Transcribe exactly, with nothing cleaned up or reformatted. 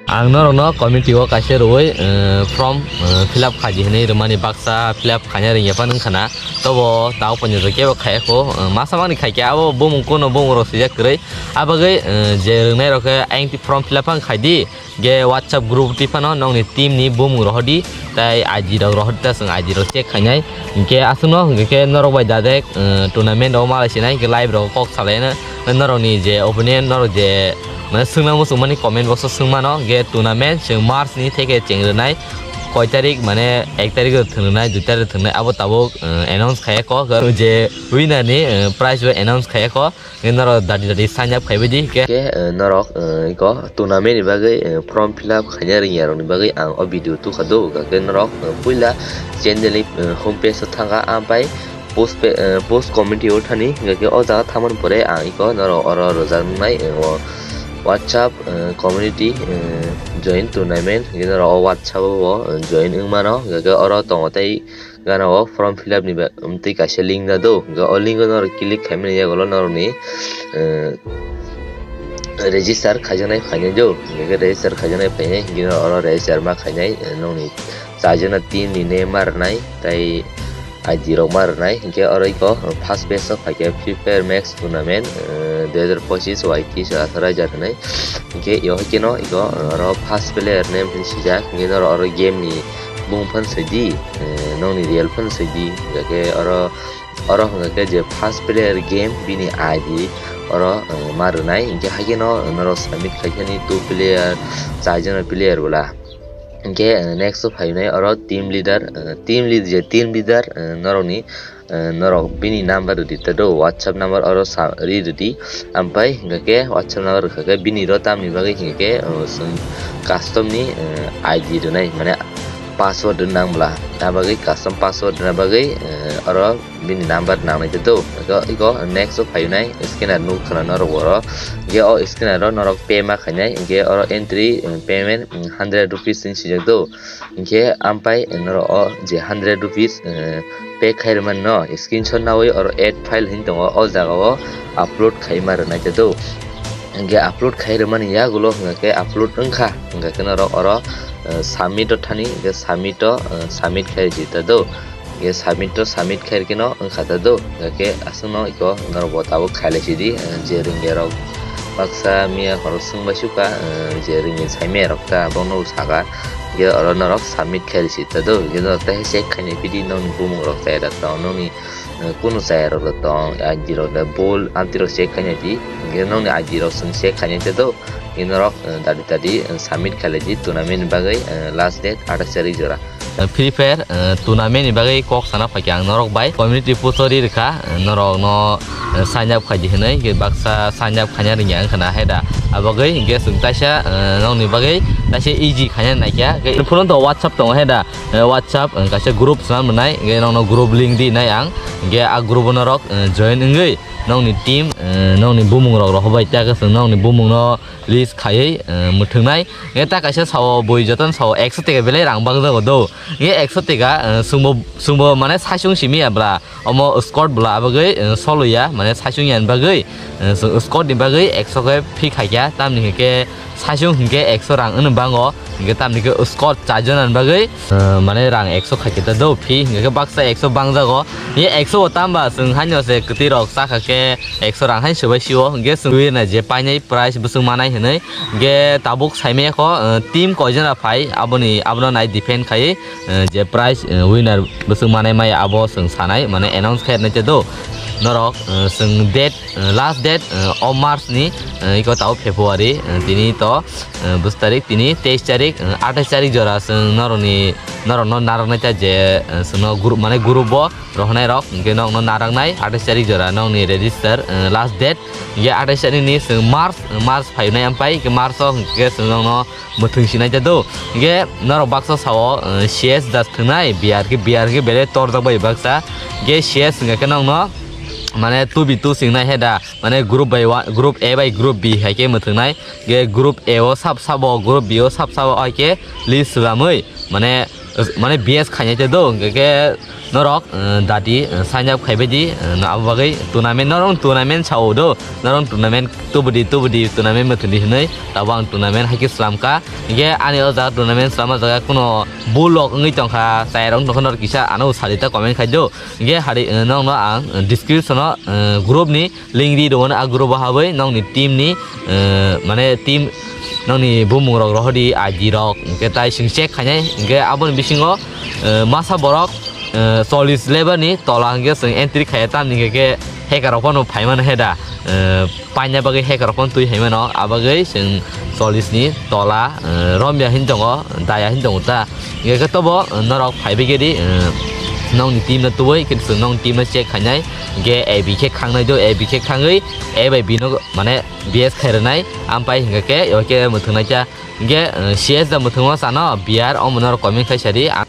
Ang norokno community o kaisa rwui, eh, form, eh, fill up khaidi hinwi rwmani baksa fill up khaina ringya phano wngkha na. Tobo tao poito kebo khaiya kho, eh, masa mani khaikhe abo bumung kono bumung rok swijak kwrwi. Abagwi, eh, je rwngnai rok khe ayang form fill up ang khaidi. Ge WhatsApp group twi phano nokni team ni bumung rohordi, tai I D rok rohordi, ta chwng I D rok check khainai. Hinkhe aswkno hinkhe norok bai direct, eh, tournament rok malai sinai, hinkhe live rok kok salaino. Norokni je opinion, norok je, mane, swngna muchungmani comment box o swngmano, ge tournament chwng March ni theke cheng rwnai, koi tarik, mane, ek tarik o thwng rwnai, dui tarik o thwng rwnai, abo tabuk, eh, announce khaiya kho, je winner ni, eh, prize bo announce khaiya kho. Hwnkhe norok dati dati sign up khaibai di, hwnkhe. Hwnkhe, eh, norok, eh, iko tournament ni bagwi, eh, form fill up khaina rwngya rokni bagwi ang o video tukha do, hwnkhe norok, eh, puila channel ni, eh, home page o thangkha, ampai post pe-, eh, post community o thani, hwnkhe o jaga thangmani pore ang iko norok oro rwjaknai, eh, o WhatsApp, eh, community, eh, join tournament, hwnkhe norok o WhatsApp o, eh, join wngmano, hwnkhe oro tongo tei gana o form fill up ni ba-, twi kaisa link da do. Hwnkhe o link o norok click khaimani yagulo norokni, eh, register khaijaknai phainai do. Hwnkhe register khaijaknai phainai, hwnkhe oro register ma khainai, eh, nokni chaijana team ni name ma rwnai, tei I D rok ma rwnai. Hwnkhe oro iko first batch o phaikhe Free Fire Max Tournament, eh, dui hazar pochis Y T so atharo hajar hinwi. Hwnkhe iyo haikhe no iko oro first player name hinwi swijak. Hwnkhe norok oro game ni bumung phano soi di, eh, nokni real phano soi di. Hwnkhe oro, oro hwnkha khe je first player game bini I D oro, eh, ma rwnai. Hwnkhe haikhe no norok submit khaikhe ni two player, chaijana player bwla. Hwnkhe, eh, next o phainai oro team leader, eh, team lead-, je team leader, eh, norokni, eh, norok bini number rwdi ta do, WhatsApp number oro sa-, ri rwdi. Ampai hwnkha khe WhatsApp number rwkha khe bini ro tamni bagwi hwnkha khe, oh, chwng custom ni, eh, I D rwnai, mane password rwna nang bwla. Abagwi custom password rwna bagwi, eh, oro bini number nangnai te do. Iko, iko next o phayunai scanner nuk khna norok oro. Hwnkhe o scanner o norok pay ma khainai, hwnkhe oro entry, eh, payment, mm, hundred rupees hinwi swijak do. Hwnkhe ampai norok o je hundred rupees, eh, pay khai rwmani no screenshot naui oro add file hinwi tongo, o jaga o upload khaima rwnai te do. Hwnkhe upload khai rwmani yagulo hwnkhe upload wngkha, hwnkhe norok oro, eh, submit o thani, hwnkhe submit o, eh, submit khai rwdi ta do. Hwnkhe submit o submit khai rwkhe no wngkha ta do. Hwnkhe aswkno iko norok bo tabuk khailai sidi, eh, je rwngya rok baksa miya horo swngbai sukha, eh, je rwngya sai miya rok ta bono saka. Hwnkhe oro norok submit khai rwsi ta do. Hwnkhe norok tei check khainai pidi nokni bumung rok chaya da tong, nokni, eh, kunu chaya rok da tong, I D rok da bol amtwi rok check khainai di. Hwnkhe nokni I D rok chwng check khainai ta do. Hwnkhe norok, eh, dadi dadi, eh, submit khailai di tournament ni bagwi, eh, last date athais tarik jora. Eh, Free Fire, eh, tournament ni bagwi kok sana phaikha ang norok bai community post o ri rwkha, eh, norok no, eh, sign up khaidi hinwi, hwnkhe baksa sign up khaina rwngya wngkha na hai da. Abagwi hwnkhe chwng taisa, eh, nokni bagwi taisa easy khaina naikha. Hwnkhe phone to WhatsApp tongo hai da, eh, WhatsApp, eh, kaisa group swnam rwnai, hwnkhe nokno group link di nai ang, hwnkhe a group o norok, eh, join wngwi nokni team, eh, nokni bumung rok rohorbai ta khe chwng nokni bumung no list khaiwi, eh, mwthwngnai. Hwnkhe ta kaisa sao bui jotono sao ekso teka belai rang bangjago do. Hwnkhe ekso teka, eh, chwngbo, chwngbo mane saichung simi ya bwla. Omo squad bwla abagwi, eh, solo ya, mane saichung yani bagwi, eh, chwng squad ni bagwi ekso khe fee khaikha, tamni hwnkhe saichung hwnkhe ekso rang wngwi bango. Hwnkhe tamni khe squad charjon ani bagwi, eh, mane rang ekso khaikhe ta do fee, hwnkhe baksa ekso bangjago. Ye ekso bo tamba chwng haino se kwtwi rok chakha khe ekso rang hai swbai sio, hwnkhe chwng winner je painai prize bwswk manai hinwi. Hwnkhe tabuk saimaya kho, eh, team koijana phai, aboni, abono nai defend khai, eh, je prize, eh, winner bwswk manai maya abo chwng sanai, mane announce khai rwnai te do. Norok, eh, chwng date, eh, last date, eh, o March ni, eh, iko tao February, eh, tini to, eh, bwswk tarik, tini teis tarik, eh, athais tarik jora chwng norokni, norokno narwknai ta je, eh, chwngno group, mane group o rohornai rok, hwnkhe nokno narwknai athais tarik jora nokni register, eh, last date, hwnkhe athais tarik ni chwng March, March phainai ampai, hwnkhe March o hwnkhe chwng nokno mwthwng sinai ta do. Hwnkhe norok baksa sao, eh, C S das thwngnai, B R khe, B R khe belai torjak bai baksa, hwnkhe C S hwnkhe nokno mane two v two singnai hai da, mane group by one, group A bai group B hai khe mwthwngnai, hwnkhe group A o sab sabo, group B o sab sabo hai khe list swlamwi, mane mane B S khainai te do, hingke ke norok, eh, dati, eh, sign up khaibai di, eh, no abo bagwi tournament, norok tournament sao do, norok tournament tubudi, tubudi, tournament methudi hinui, tabo ang tournament haikhe slamkha. Hingke ani o jaga tournament slama jaga kuno bulok wngwi tongkha, chairok tongkha, norok kisa ano sadi ta comment khai do. Hingke hari, eh, nokno ang, eh, description o, eh, group ni link ri rwmani, a group o habwi nokni team ni, eh, mane team nokni bumung rok rohor di, I D rok, hingke tai chwng check khainai, hingke aboni bisingo, eh, masa borok, eh, chollish level ni tola hingke chwng entry khaiya, tamni hingke ke hacker rok phano phaimano heda, eh, paina bagwi hacker rok phano twi phaimano, abagwi chwng chollish ni tola, eh, romya hin tongo, daya hin tongo ta. Hingke khe tobo, eh, norok phaibai khe di, eh, nokni team no tubui, khe chwng nokni team no check khainai, hingke A B khe khangnai do, A B khe khangwi, A bai B no mane B S khairwnai, ampai hingke ke, oi khe mwthwngnai cha, hingke, eh, C S da mwthwngo chano, B R omo norok comment khai sadi, ang